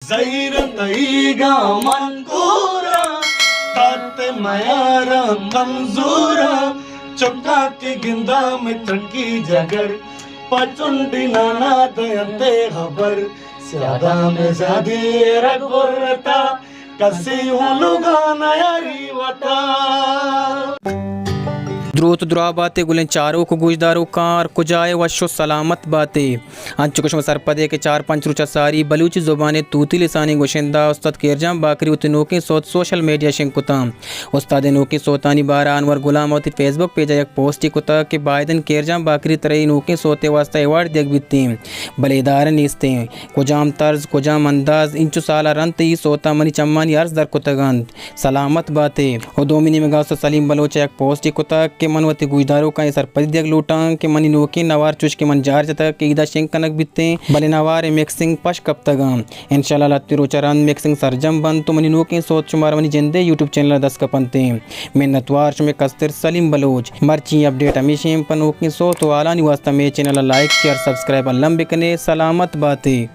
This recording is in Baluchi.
زہیر تئیگا من گوراں، تات میاراں کمزوراں، چکاں کہ گنداں مترکی جگر، پہ چنڈی نانا دینتے خبر، سیاداں میں زیادی رگ برتا، کسی ہوں لوگا نیاری وتا۔ دروت درا باتے گلیں چاروک و گوشداروکاں، ہر کجائے وش و سلامت باتے۔ انچو کہ شما سرپدے کہ چار پنچ روچ ء ساری بلوچی زبان ء توتی لسانی گشندہ استاد کیرجان باکری وتی نوکیں سوت سوشل میڈیا شنگ کتاں۔ استاد ء نوکیں سوتانی بارہ ء انور غلام ء وتی فیس بک پیج ء یک پوسٹے کتگ کہ بائدن کیرجان باکری ترا اے نوکیں سوت ء واستہ ایوارڈ دیگ بیتیں، بلے ادارہ نیستیں۔ کجام طرز، کجام انداز، انچو سال ء رند تئی سوتاں منی چمانی ارس در کتگ انت۔ سلامت باتے۔ و دومی نیمگا استاد سلیم بلوچ ء یک پوسٹے کتگ کہ من وتی گوشداروکاں اے سرپدی دیگ لوٹاں کہ منی نوکیں نوار چوش کہ من جار جتگ کہ ایدا شنگ کنگ بیتیں، بلے نوار ء مکسنگ پش کپتگاں۔ انشاءاللہ لہتے روچ ء رند مکسنگ سرجم بنت و منی نوکیں سوت شمارا منی جندے یوٹیوب چینل ء دست کپنتیں۔ منتوار شمے کستر سلیم بلوچ۔ مرچی اپڈیٹ ہمیشیں، پہ نوکیں سوت و حالانی واستہ مے چینل ء لائک، شیئر، سبسکرائب الم بکنے۔ سلامت باتے۔